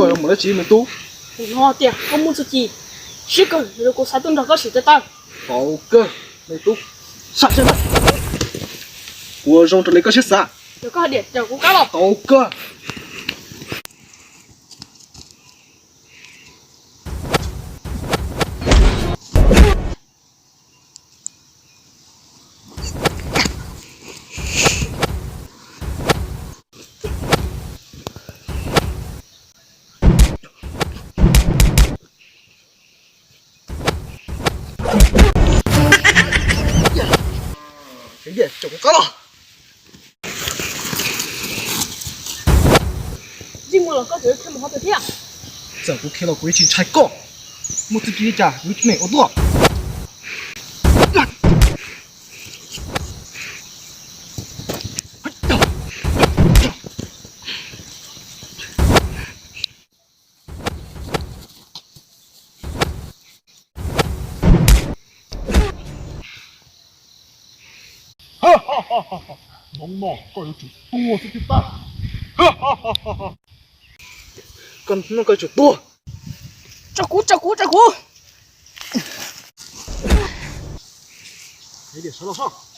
Koj yuav mus dab tsi me tub? Kuv hnov tias koj muaj txuj ci siab kawg, kuv xav tuaj nrog koj sim taw taw. Tau kawg, me tub, sab sab na. Kuv zoo raws li koj siab xav. Yog koj hais tias caum kuv qab los. Tau kawg. Caum kuv qab los. Txawm kuv khiav los kuv yeej tsis ntshai koj. Muaj txuj ci li cas kuv yeej ua tuaj. Hnub no koj yuav tsum tuag xwb thiaj tag. Koj, hnub no koj yuav tsum tuag. Tso kuv, tso kuv, tso kuv. Hais tias sawv los soj.